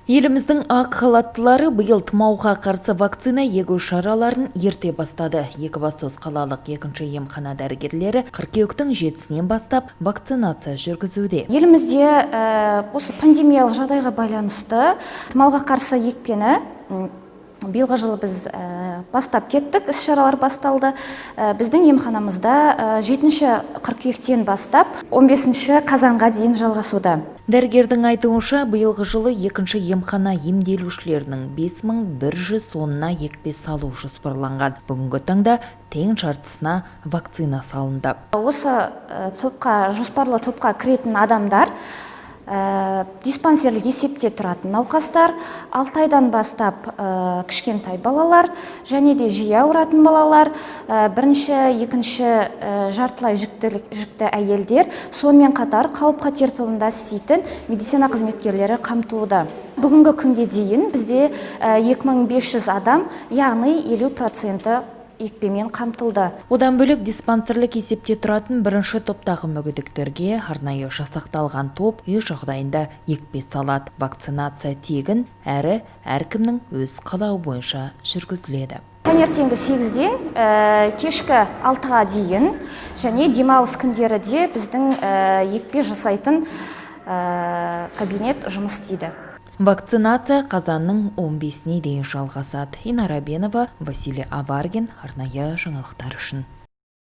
Еліміздің ақ халаттылары биыл тұмауға қарсы вакцина егу шараларын ерте бастады. Екібастұз қалалық екінші емхана дәрігерлері қыркүйектің 7-сінен бастап вакцинация жүргізуде. Елімізде осы пандемиялық жағдайға байланысты тұмауға қарсы екпені биылғы жылы біз бастап кеттік, іс-шаралар басталды. Біздің емханамызда 7 қыркүйектен бастап 15 қазанға дейін жалғасуда. Дәрігердің айтуынша, биылғы жылы екінші емхана емделушілерінің 5110-ына екпе салу жоспарланған. Бүгінгі таңда тең жартысына вакцина салынды. Осы топқа, жоспарлы топқа кіретін адамдар диспансерлік есепте тұратын науқастар, 6 айдан бастап кішкентай балалар және де жиі ауыратын балалар, бірінші, екінші жартылай жүкті әйелдер, сонымен қатар қауіп-қатер тобында істейтін медицина қызметкерлері қамтылуда. Бүгінгі күнге дейін бізде 2500 адам, яғни 50%-і екпемен қамтылды. Одан бөлек, диспансерлік есепте тұратын бірінші топтағы мүгедектерге арнайы жасақталған топ үй жағдайында екпе салады. Вакцинация тегін әрі әркімнің өз қалауы бойынша жүргізіледі. Таңертеңгі 8-ден кешкі 6-ға дейін және демалыс күндері де біздің екпе жасайтын кабинет жұмыс істейді. Вакцинация қазанның 15-не дейін жалғасады. Инара Бенова, Василий Аваргин, арнайы жаңалықтар үшін.